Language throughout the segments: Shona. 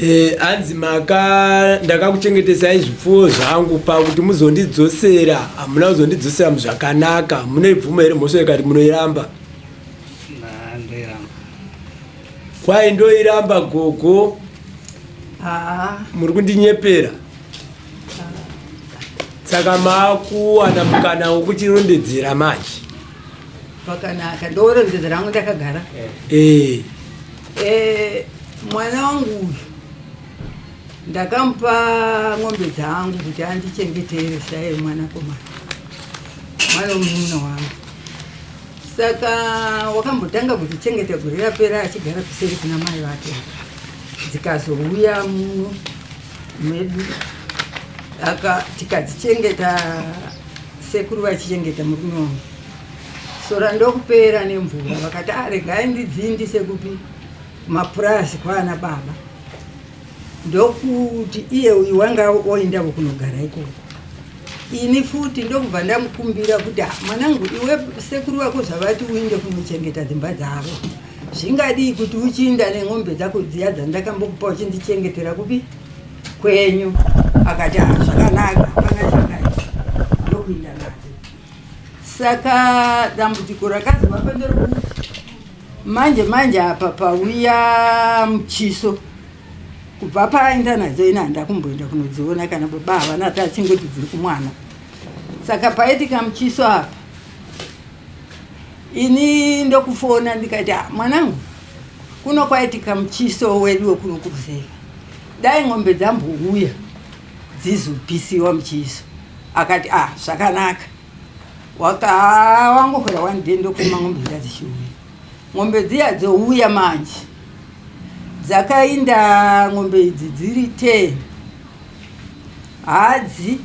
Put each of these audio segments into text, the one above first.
Eh, hanzi maka ndakakuchengetesai zvipfuwo zvangu pakuti muzondidzosera hamuna kuzondidzosera muzvakanaka munoibvuma here mhosva ikati munoiramba kwai ndoiramba gogo muri kundinyepera saka makuwana mukana wekuchirondedzera manje pakanaka ndorondedzera hangu ndakagara eh. Eh, mwana wangu uyu ndakamupa ng'ombe dzangu kuti andichengetere saiye mwanakomana mwana wemunun'una wangu saka wakambotanga kudzichengeta gore rapera achigara kuseri kuna mai vake dzikazouya muno medu aka tikadzichengeta sekuru vachichengeta murume wangu sora ndokupera nemvura vakati ah, regai ndidziindise kupi kumapurazi kwaana baba ndokuti iye uyu wanga oendavo kunogara ikoko ini futi ndokubva ndamukumbira kuti ah, mwanangu iwe sekuru vako zvavati uinde kunochengeta dzimba dzavo zvingadii kuti uchiinda nen'ombe dzako dziya dzandakambokupa uchindichengetera kupi kwenyu akati ah, zvakanaka hapana chakaipa ndokuinda nadzo saka dambudziko rakazova panderekuti manje manje apa pauya muchiso kubva paaenda nadzo ini handa kumboenda kunodziona kana baba havana tachingoti dziri kumwana saka paitika muchiso apa ini ndokufona ndikati ah, mwanangu kuno kwaitika muchiso wedu wekuno kuruzeva dai ng'ombe dzambouya dzizopisiwa muchiso akati ah zvakanaka waka wangokwira one day ndokuma ng'ombe dziya dzichiuya ng'ombe dziya dzouya manje dzakainda ng'ombe idzi dziri 10 hadzi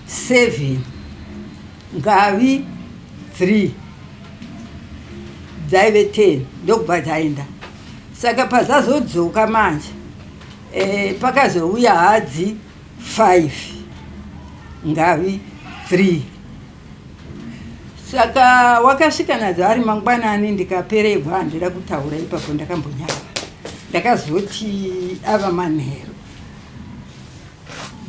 7 ngavi 3 dzaive 10 ndokubva dzaenda saka pazazodzoka manje e, pakazouya hadzi 5 ngavi 3 saka wakasvika nadzo ari mangwanani ndikaperegwa handida kutaura ipapo ndakambonyara ndakazoti ava manheru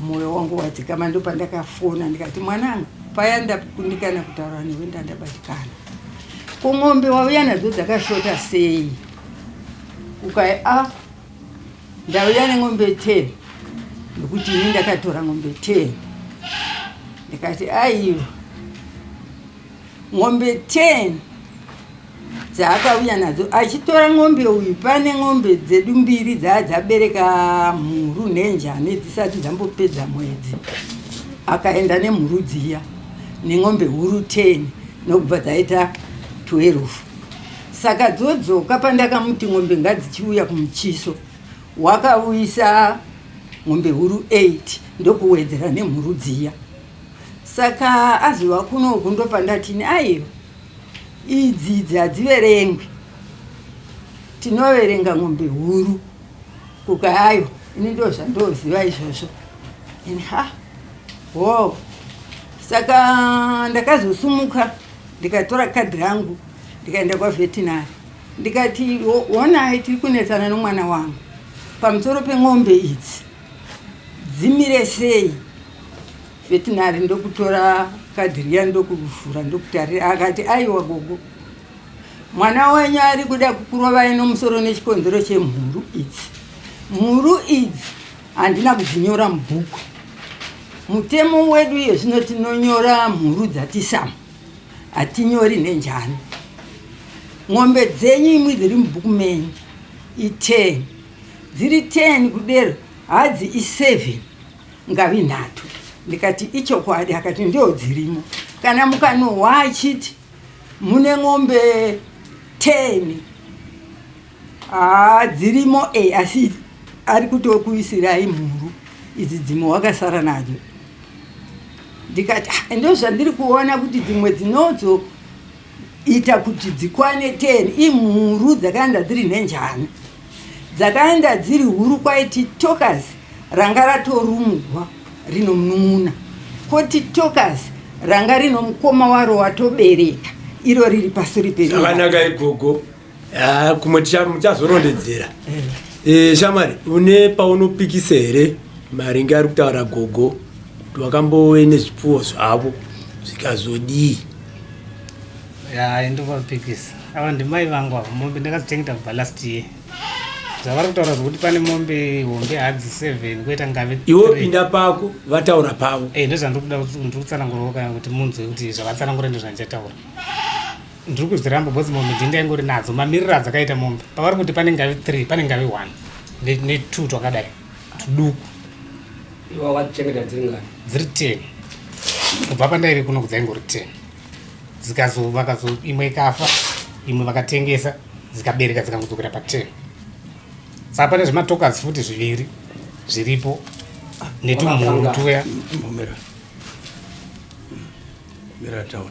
mwoyo wangu wadzikama ndopandakafona ndikati mwanangu paya ndakundikana kutaura newe ndandabatikana ko ng'ombe wauya nadzo dzakashota sei ukai a ndauya neng'ombe 10 nokuti ini ndakatora ng'ombe 10 ndikati aiwa ng'ombe 10 dzaakauya nadzo achitora ng'ombe uyu pane ng'ombe dzedu mbiri dzaa dzabereka mhuru nenjani dzisati dzambopedza mwedzi akaenda nemhuru dziya neng'ombe huru 10 nokubva dzaita 12 saka dzodzoka pandakamuti ng'ombe ngadzichiuya kumuchiso wakauyisa ng'ombe huru 8 ndokuwedzera nemhuru dziya saka azova kunoku ndopandatini aiwa idzi idzi hadziverengwi tinoverenga ng'ombe huru kuka ayo ini ndo zvandoziva izvozvo ini ha ho saka ndakazosumuka ndikatora kadhi rangu ndikaenda kwaveterinary ndikati honai tiri kunetsana nomwana wangu pamusoro peng'ombe idzi dzimire sei veterinary ndokutora kadhi riya ndokuvhura ndokutarira akati aiwa gogo mwana wenyu ari kuda kukurovai nomusoro nechikonzero chemhuru idzi mhuru idzi handina kudzinyora mubhuku mutemo wedu iye zvino tinonyora mhuru dzatisama hatinyori nenjani ng'ombe dzenyu imwi dziri mubhuku menyu i10 dziri 10 kudero hadzi i7 ngavi nhatu ndikati ichokwadi akati ndio dzirimo kana mukanohwa achiti mune ng'ombe 10 haa dzirimo e asi ari kutokuisirai mhuru idzi dzimwe wakasara nadzo ndikati ah, ndo zvandiri kuona kuti dzimwe dzinodzo ita kuti dzikwane 10 imhuru dzakaenda dziri nenjani dzakaenda dziri huru kwaiti tokas ranga ratorumugwa rino munun'una koti tokas ranga rino mukoma waro watobereka iro riri pasuri zvakanaka igogo kumwe muchazorondedzera eh. E, shamwari une paunopikisa here maringe ari kutaura gogo kuti wakambove nezvipfuwo zvavo zvikazodii? Ya, ndovapikisa ava ndimai vangu ava. Mombe ndakadzichengeta kubva last year. Zvavari kutaura zvokuti pane mombe hombe hadzi 7 koita ngavi. Iwe pinda pako, vataura pavo. Eh, ndozvandiri kuda kuti ndiri kutsanangurawo kana kuti munzwe kuti zvavatsanangura ndozvandichataura. Ndiri kuzviramba because mombe ndindaingori nadzo mamiriro adzakaita mombe. Pavari kuti pane ngavi 3, pane ngavi 1 ne2 twakadai tuduku. Iwe wakatichengeta dziri ngani? Dziri 10. Kubva pandaive kuno dzaingori 10. Dzikazo vakazo imwe ikafa, imwe vakatengesa, dzikabereka dzikangodzokera pa 10. Saka pane zvimatokazi futi zviviri zviripo netumhuru tuya. Mira. Mira taura.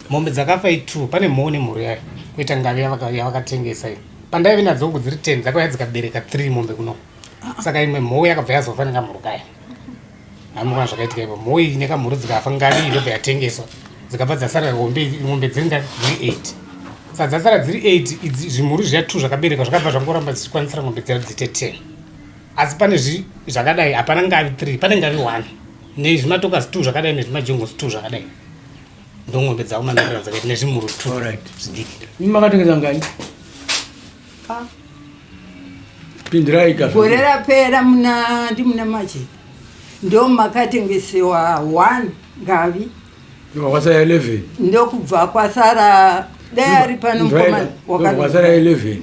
Mombe dzakafa i2, pane mhou nemhuru yayo, koita ngavi yavakatengesa iyo. Pandaive nadzo uku dziri 10 dzakauya dzikabereka 3 mombe kuno. Saka imwe mhou yakabva yazofa nekamhuru kaya. Hamuna zvakaitika ipo. Mhou iyi nekamhuru dzikafa, ngavi iyi ndobva yatengeswa. Dzikabva dzasara hombe, mombe dziri ngani? Dziri 8. Saka dzasara dziri 8 idzi, zvimhuru zviya 2 zvakaberekwa zvakabva zvangoramba dzichikwanisira mombe dziya dziite 10. Asi pane zvakadai hapana ngavi 3, pane ngavi 1 nezvimatokazi 2 zvakadai nezvimajongosi 2 zvakadai. Ndongombe dzavo mamiriro dzakaita nezvimhuru 2 Alright. zvidiki. Imi makatengesa ngani? Pindirai ka. Gore rapera muna ndimuna Machi ndo makatengesewa 1 ngavi. Ndobva kwasara 11. Ndokubva kwasara dai ari pano mukomana Ndobva kwasara 11.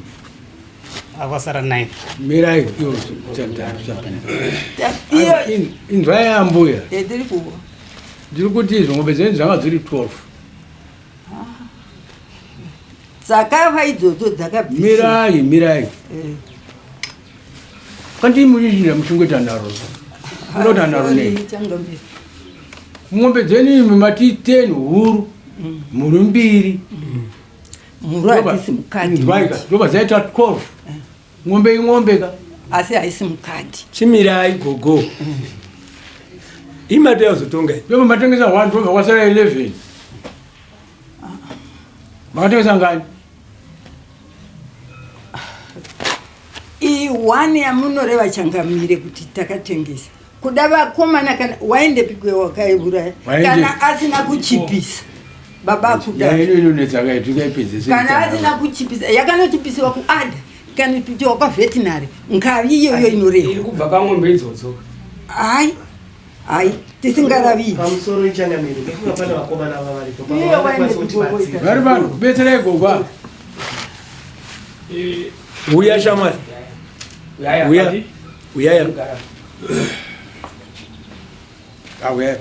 Akwasara 9. Mirai iwo iyo inzwai ambuya. Tiri kuwa. Ndiri kuti izvo ngombe dzenyu dzanga dziri 12. Dzakafa idzodzo dzakabvisiwa. Mirai, mirai. Kanti muchichinja muchingoita nharo. Munoita nharo nei? Changamire. Ng'ombe dzenyu imi mati 10 huru, mhuru mbiri. Mhuru hadzisi mukati. Inzwai ka, ndobva dzaita 12. Ng'ombe ing'ombe ka. Asi haisi mukati. Chimirai gogo. Imati yazotonga. Ndobva matengesa 1, ndobva kwasara 11. Makatengesa ngani? Iyi 1 yamunoreva changamire kuti takatengesa. Kuda vakomana kana waendepi kwe wakaiuraya kana asina kuchipisa. Baba kuda. Ya ino inonetsa kai tikaipedzese. Kana asina kuchipisa yakanochipisiwa kuada kana kuti kwa veterinary ngavi iyoyo inoreva. Iri kubva pang'ombe idzodzo. Hai. Hai, tisingaravidzi. Pamusoro ichangamire, ndofunga pane vakomana ava varipo. Iye waende kugogoita. Vari vanhu, betserai gogo. Uya shamwari. Uya. Uya. Auya.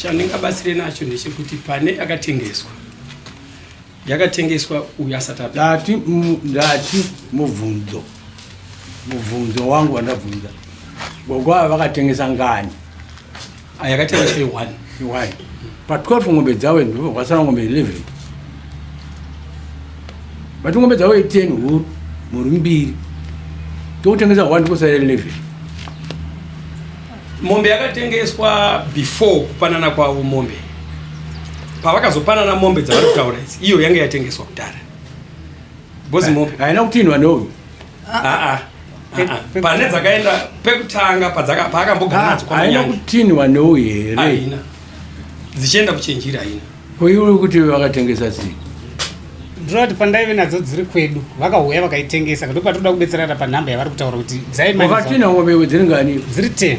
Chandingabatsire nacho ndechekuti pane yakatengeswa. Yakatengeswa uyu asati apinda. Ndati ndati mubvunzo. Mubvunzo wangu wandabvunza. Gogo ava vakatengesa ngani? Yakatengeswa i1. I1. Pa 12 ng'ombe dzavo ndipo kwasara ng'ombe 11. Vati ng'ombe dzavo 10 huru, mhuru mbiri. Tokutengesa 1 kusara 11. Mombe yakatengeswa before kupanana kwavo mombe. Pavakazopanana mombe dzavari kutaura idzi, iyo yanga yatengeswa kudhara. Because mombe haina kutinhwa neuyu. Pane dzakaenda pekutanga paakambogara nadzo Haina kwaManyange. kutinhwa neuyu here? Haina. Dzichienda kuchenjira haina. Ko iwe kuti vakatengesa sei? Ndinoda kuti pandaive nadzo dziri kwedu vakauya vakaitengesa ndo patinoda kubetserana panhamba yavari kutaura kuti Wakatinha ng'ombe iwe dziri ngani? Dziri 10.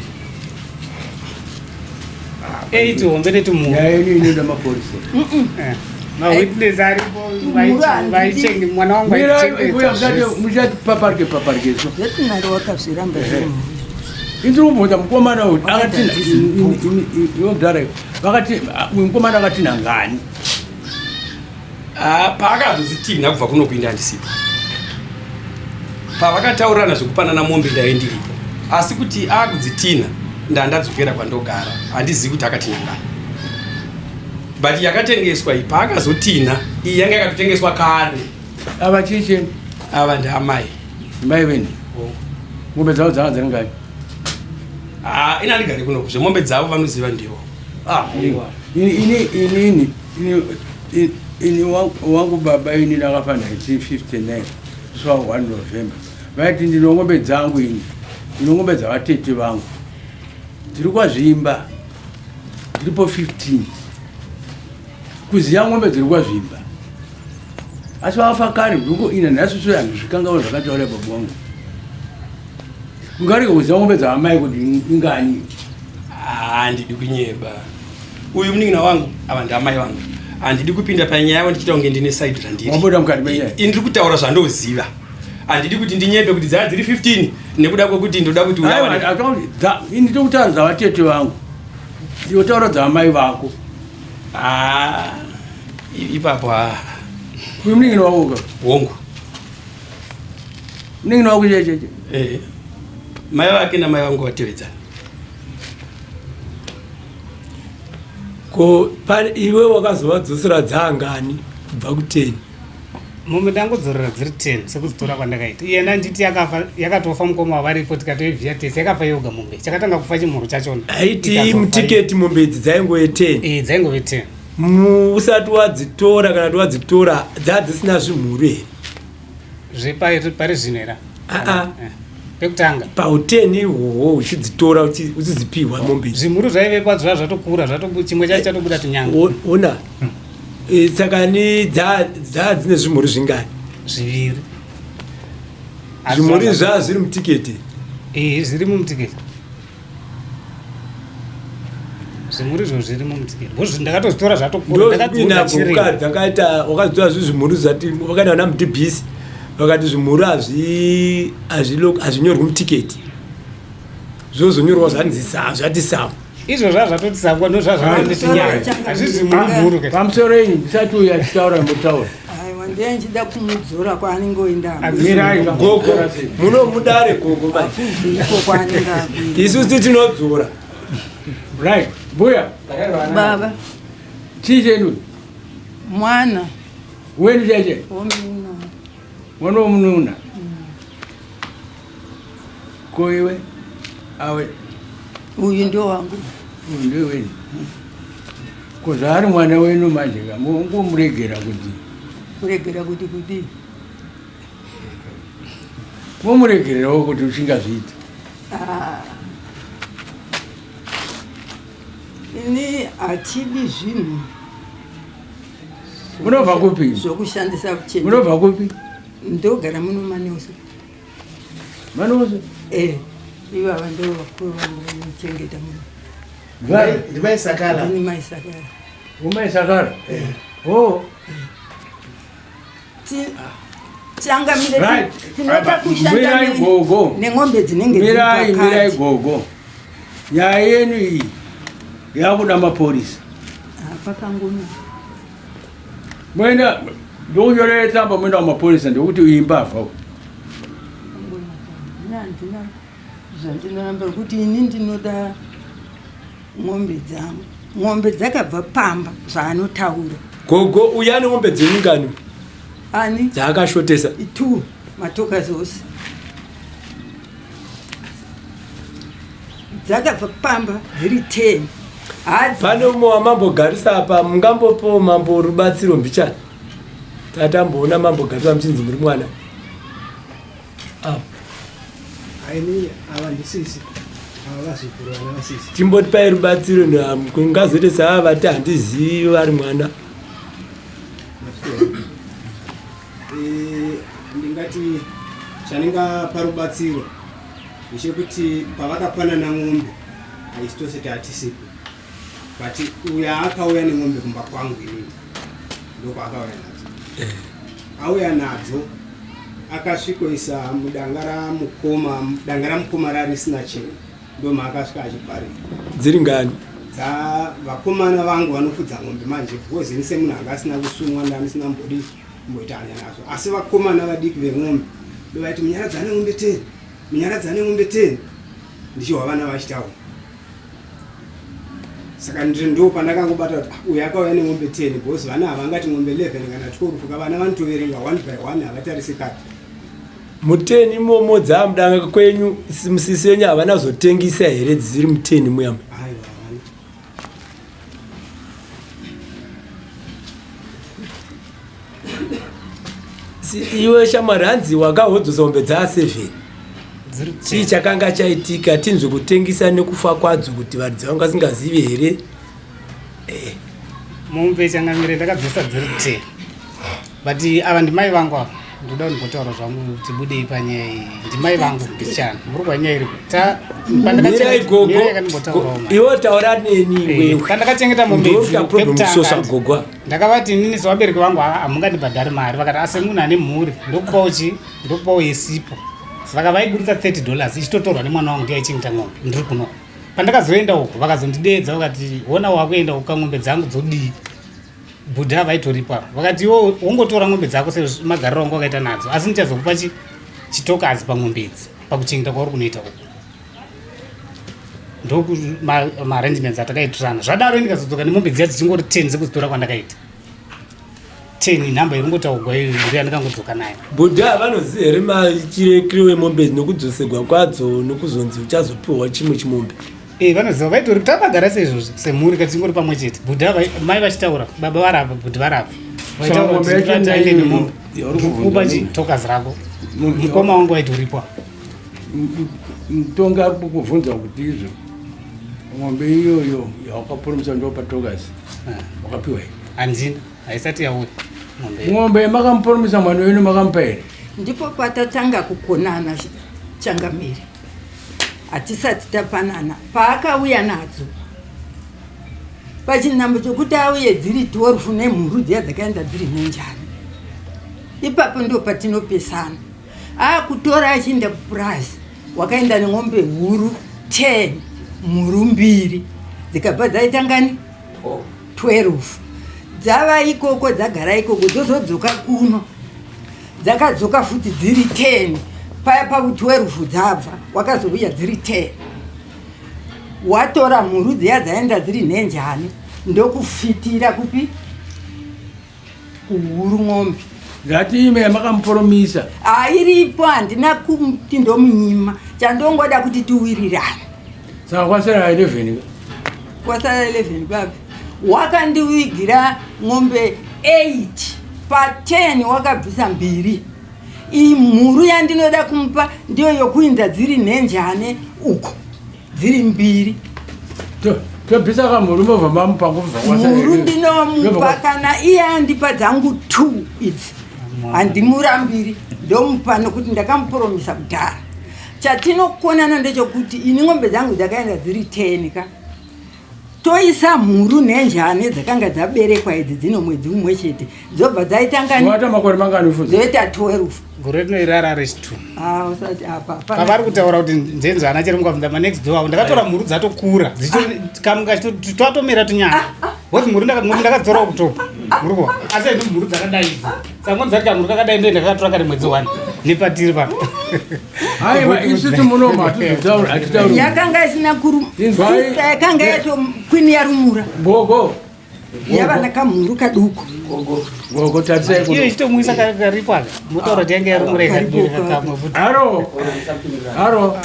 8 hombe netumhuru. Nyaya yenyu inoda mapurisa. Mawitness aripo, vaichenge mwana wangu Mirai, uya aichengeta musati zvese. musati paparike paparike so. Veterinary wakazviramba zvimhuru. Indiri kubvunza mukomana uyu akatinha iwe mudhara iwe. Vakati uyu mukomana akatinha ngani? Paakazodzitinha kubva kuno kuinda handisipo. Pavakataurirana zvekupanana mombe ndaive ndiripo. Asi kuti akudzitinha ndandadzokera kwandogara. Handizivi kuti akatinha ngani. But yakatengeswa iyi paakazotinha iyi yanga yakatotengeswa kare. Ava chii cheni? Ava ndaamai. Mai veni? Ng'ombe dzavo dzanga dziri ngani? Ina ndigare kuno zvemombe dzavo vanoziva ndivo. Aiwa. Ini ini ini ini wangu baba ini ndakafa 1959 musi wa 1 November. Vaiti ndino ng'ombe dzangu ini. Ndino ng'ombe dzavatete vangu. Dziri kwaZvimba. Dziripo 15. Kuziya ng'ombe dziri kwaZvimba. Asi vakafa kare ndiko ina nhasi so handizvikangawo zvakataura baba vangu. Ungarege kuziva ng'ombe dzaamai kuti ingani? Handidi kunyeba. Uyu munin'ina wangu, ava ndamai vangu. Handidi kupinda panyaya yavo ndichiita kunge ndine side randiri. Wamboda mukati menyaya? Ini ndiri kutaura zvandoziva. Handidi kuti ndinyebe kuti dzaa dziri 15 nekuda kwekuti ndoda kuti uyu awane. Ini ndiri kutaura dzavatete vangu. Ndinotaura dzaamai vako. Ah, ipapo ah. Uyu munin'ina wako ka? Hongu. Munin'ina wako checheche? Eh. Mai vake namai vangu vatevedzana. Ko pane iwe wakazovadzosera dzaangani kubva kuteni? Mombe ndangodzorera dziri 10 sekudzitora kwandakaita. Iye ndanditi yakafa yakatofa mukoma wavaripo tikatoivhiya tese yakafa yoga mombe. Chakatanga kufa chimhuru chachona. Aiti mutiketi mombe idzi dzaingove 10. Eh dzaingove 10. Usati wadzitora kana kuti wadzitora dzadzisina zvimhuru here? Zvepari zvino here? Aa. Eh, pekutanga. Pauteni ihwohwo uchidzitora uchidzipihwa mombe. Zvimhuru zvaivepo zvaa zvatokura zvatobu chimwe chacho chatobuda tunyanga. Ona. Eh, saka ni dzaa dzine zvimhuru zvingani? Zviviri. Zvimhuru zvaa zviri mutiketi. Eh, zviri mumutiketi. Zvimhuru izvo zviri mumutiketi. Bozvi ndakatozvitora zvatokura ndakadzunda chiri. Dzakaita wakadzitora zvi zvimhuru zvati vakaenda vana mudhibhisi vakati zvimhuru hazvi hazvinyorwi mutiketi. Zvozonyorwa zvanzi zvati samu. Izvo zvazvatoti samu ndo zvazvatoti nyaya. Hazvizi mhuru ke. Pamusoro yenyu musati uyu achitaura mutaura. Aiwa ndiye ndichida kumudzora kwaanenge oenda. Mirai gogo muno mudare gogo manje. Iko kwaanenge akuenda. Isu tinodzora. Right. Mbuya. Baba. Chii chenu? Mwana. Wenu cheche? Womununa. Mwana womununa. Ko iwe? Awe. Uyu ndio wangu. Uyu ndio wenu. Ko zvaari mwana wenu manje ka mungomuregera kuti. Kuregera kuti kudii? Momuregererawo kuti usingazviiti. Ah. Ini hatidi zvinhu. Munobva kupi? Zvokushandisa kuchengeta. Munobva kupi? Ndogara muno Maneuso. Maneuso? Eh, ivava ndo vakuru vangu vanochengeta muno. Ndimai Sakala. Ndini mai Sakala. Umai Sakala? Eh. Oh. Changamire Right. tinoda kushanda Mirai gogo. nen'ombe dzinenge dziri Mirai, mirai pakati. gogo. Nyaya yenyu iyi yakuda mapurisa. Ah, pakangoma. Moenda ndokunyorera tsamba moenda kumapurisa ndekuti iyi mbavha. Handina handina zvandinoramba kuti ini ndinoda ng'ombe dzangu. Ng'ombe dzakabva pamba zvaanotaura. Gogo uyu ane ng'ombe dzenyu ngani? Ani? Dzaakashotesa. Two matokazi ose. Dzakabva pamba dziri 10. Hadzi. Pane umwe wamambogarisa apa mungambopawo mambo rubatsiro mbichana. Tatamboona mambogarisa muchinzi muri mwana. Apa. Aini ava ndisisi. Ava vazukuru vana vasisi. Chimbotipai rubatsiro kungazoite saava vati handizivi vari mwana. Eh, ndingati chandingapa rubatsiro ndechekuti pavakapanana ng'ombe haisi tose taatisipo but uya akauya nen'ombe kumba kwangu inini ndokwaakauya nadzo eh. auya nadzo akasvikoisa mudanga ramukoma danga ramukoma rarisina chinhu ndomaakasvika achiparira dziri ngani dza vakomana vangu vanofudza ng'ombe manje because ini semunhu anga asina kusumwa ndandisina mbodi kumboita hanya nazvo asi vakomana vadiki ven'ombe ndovaiti munyaradzi ane ng'ombe ten munyaradzi ane ng'ombe ten ndichihwa vana vachitaura saka ndo pandakangobata kuti ah, uyu akauya nen'ombe 10 because vana havangati ng'ombe 11 kana 12 ka vana vanotoverenga one by one havatarisi kati muteni imomo dzamudanga kwenyu musisi yenyu havana zotengisa here dziri muteni muyama aiwa havana Iwe shamwari, hanzi wakahodzosa mombe dzaa7. Dziri Chii chakanga chaitika? Tinzwe kutengesa nekufa kwadzo kuti varidzi vanga vasingazivi here? Mombe, changamire, ndakabvisa dziri 10, but ava ndimai vangu ava. Ndoda kundimbotaura zvangu kuti budei panyaya iyi. Ndimai vangu mbichana, muri kwanyaya iripo. Mirai gogo. Ndimbotaurawo. Iwe taura neni iwewe. Pandakachengeta mombe idzi Ndokuita problem pekutanga, kusosa gogwa. ndakavati inini sevabereki vangu hamungandibhadhari mari. Vakati asi munhu ane mhuri ndokupawo chi ndokupawo yesipo. Saka vaiburitsa $30 ichitotorwa nemwana wangu, ndiye aichengeta ng'ombe ndiri kuno. Pandakazoenda uko vakazondideedza, vakati hona wakuenda uka, ng'ombe dzangu dzodii? Bhudha vaitoripa. Vakati iwo wongotora ng'ombe dzako semagariro angu wakaita nadzo, asi ndichazokupa chitokazi pang'ombe idzi pakuchengeta kwauri kunoita uko. Ndoku maarrangements atakaitirana. Zvadaro ndikazodzoka nemombe dziya dzichingori 10 dzekudzitora kwandakaita. 10 nhamba iri ngotaugwa iyo ndo yandakangodzoka nayo. Bhudha vanoziva here machirekiro emombe nekudzosegwa kwadzo nekuzonzi uchazopiwa chimwe chimombe? Eh, vanoziva, vaitori takagara seizvozvi semhuri katingori pamwe chete. Bhudha mai vachitaura, baba varapa, bhudhi varapa, vaitaura Saka kuti mombe yacho ndati aende naiyoyo nemombe yauri kubvunza kupa nini? chitokazi rako. Mukoma wangu waitoripwa. Mutongi ari kukubvunza kuti izvo ng'ombe iyoyo yawakapromisa ndopa tokasi, wakapiwa here? Handina, haisati yauya mombe. Ng'ombe yamakamupromisa mwana wenu makamupa here? Ndipo patatanga kukonana, changamire. Hatisati tapanana. Paakauya nadzo pachinhambo chokuti auye dziri 12 nemhuru dziya dzakaenda dziri nenjani, ipapo ndo patinopesana. Akutora achiinda kupurazi, wakaenda nemombe huru 10, mhuru mbiri, dzikabva dzaita ngani? 12. Dzava ikoko, dzagara ikoko, dzozodzoka kuno, dzakadzoka futi dziri 10. Paya pa12 dzabva, wakazouya dziri 10, watora mhuru dziya dzaenda dziri nhenjani, ndokufitira kupi? Kuhuru ng'ombe. Ngati ime yamakamupromisa. Airipo, handina kuti ndomunyima. Chandongoda kuti tiwirirane. Saka kwasara 11. Kwasara 11 papi? Wakandiwigira ng'ombe 8 pa10, wakabvisa mbiri. Iyi mhuru yandinoda kumupa ndiyo yokuinza dziri nhenjane uko dziri mbiri. Tobvisa kamhuru movha mamupa kubva kwasara Mhuru 11. ndinomupa kana iye andipa dzangu 2 idzi. Handimurambiri, ndomupa nokuti ndakamupromisa kudhara. Chatinokonana ndechekuti ini ng'ombe dzangu dzakaenda dziri 10 ka, toisa mhuru nenjane dzakanga dzaberekwa idzi dzino mwedzi umwe chete, dzobva dzaita ngani? Wata makore mangani ufudza? Dzoita 12. Gore rino irara rechi2. Ah, usati apa Pavari kutaura kuti nzenzana chero mukabvunza manext door avo, ndakatora mhuru dzatokura, kamuka twatomera tunyana, because mhuru mhuru ndakadzitora kutopa muri kuwa, asi haidi mhuru dzakadai idzi. Saka ngonzati kamhuru kakadai ndo ndakakatora kari mwedzi 1 nepatiri pano. Aiwa, isusu munomu hatitauri, hatitauri. Yakanga isina kuru. Sister yakanga yato kwini yarumura. Gogo. Yava nakamhuru kaduku. Gogo, tarisai Iyo kuno. ichitomwisa karipo aka, motaura kuti yange yarumura ikabereka kamwe futi. Haro, haro,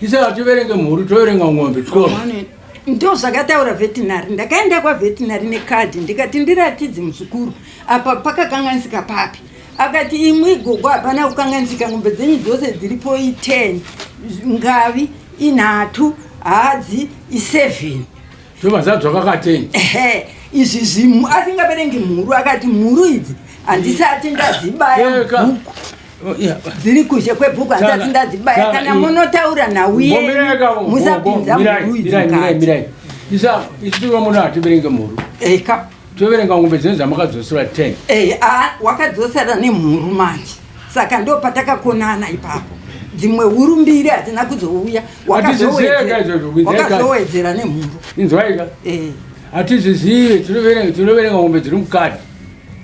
isa hativerenge mhuru, toverenga ng'ombe 12. Ndo zvakataura veterinary. Ndakaenda kwaveterinary nekadhi, ndikati ndiratidze muzukuru, apa pakakanganisika papi? Akati imwi gogo, hapana kukanganisika, ng'ombe dzenyu dzose dziripo i10, ngavi inhatu, hadzi i7. Tobva dzadzoka ka10. Ehe, izvi zvimu asingaverengi mhuru. Akati mhuru idzi handisati ndadzibaya Eka. mubhuku, dziri kuzhe kwebhuku, handisati ndadzibaya. Kana munotaura nhau yenyu, musapinza mhuru idzi mukati. Isa isusu muno hativerenge mhuru. Eka. Toverenga ng'ombe dzene dzamakadzosera 10. Eh, wakadzosera nemhuru manje, saka ndo patakakonana ipapo. Dzimwe huru mbiri hadzina kuzouya. Hatizvizive izvozvo, kuinzwa Wakazowedzera nemhuru. Inzwaika. Eh. Hatizvizive, tinoverenga ng'ombe dziri mukati.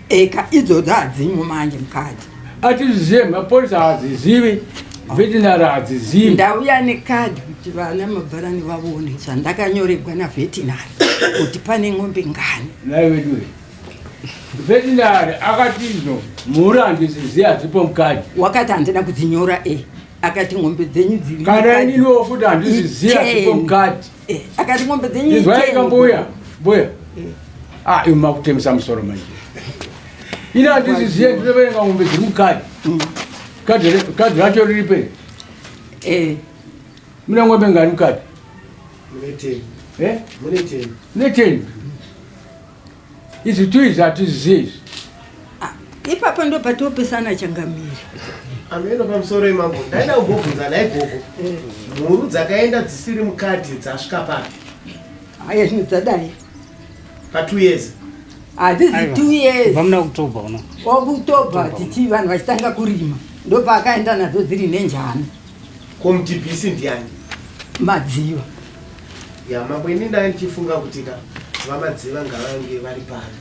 Eka, idzodzo hadzimo manje mukati. Hatizvizive, mapolisa hadzizivi, veterinary hadzizivi. Ndauya nekadhi kuti vana mabharani vavone zvandakanyoregwa naveterinary kuti pane ng'ombe ngani. Nai veduwe, veterinary akati izvo mhuru handizizivi, hadzipo mukati. Wakati handina kudzinyora e akati ng'ombe dzenyu dziri Kana mukadhi ininiwo futi handizvizivi, hadzipo i10. mukati. Eh, akati ng'ombe dzenyu Inzwaika i10. mbuya, mbuya. Ah, imi makutemesa musoro manje. Ini handizvizive ndinoverenga mombe dziri mukadhi. Kadhi kadhi racho riri pe. Eh. Mune ng'ombe ngani mukadhi? Mune 10. Eh? Mune 10. Mune 10. Izvi tu izvi hatizvizive izvi. Ah, ipapo ndo patopesana changamire. Ameno pamusoro imambo. Ndaida kumbobvunza nhai gogo. Mhuru dzakaenda dzisiri mukadhi dzasvika papi? Haya zvino dzadai. Pa 2 years. Hadzisi 2 years. Kubva muna October uno. October tichi vanhu vachitanga kurima. Ndopaakaenda nadzo dziri nenjani. Ko mudhibhisi ndiani? Madziva. Ya mambo ini ndanga ndichifunga kuti ka vaMadziva ngavange vari pano.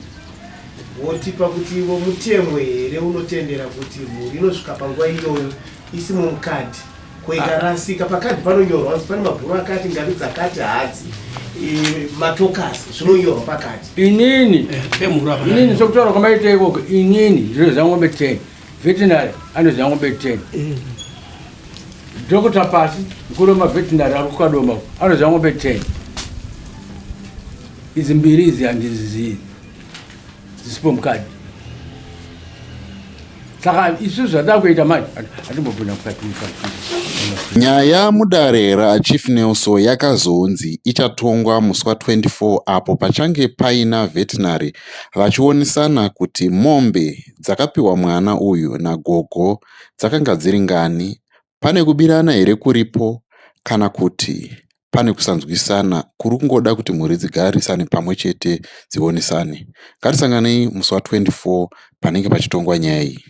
Votipa kuti ivo mutemo here unotendera kuti mhuri inosvika panguva iyoyo isimo mukadhi. Ko ikarasika pakadhi panonyorwa kunzi pane mabhuru akati ngari dzakati hadzi e, matokasi zvinonyorwa pakati. Inini Pemhuru apa. inini sokutaura kwamaita ikoko inini ndinoziva ng'ombe 10 veterinary anoziva ng'ombe 10 Dhokota Pasi mukuru wemaveterinary ari kuKadoma anoziva ng'ombe 10 idzi mbiri idzi handizizivi dzisipo mukadi saka isu zvada kuita manje hatimbobvuna mukati mukati. Nyaya mudare raChief Nelso yakazonzi ichatongwa musi wa 24 apo pachange paina veterinary vachionesana kuti mombe dzakapiwa mwana uyu nagogo dzakanga dziri ngani, pane kubirana here kuripo kana kuti pane kusanzwisana kuri kungoda kuti mhuri dzigarisane pamwe chete dzionesane. Ngatisanganei musi wa 24 panenge pachitongwa nyaya iyi.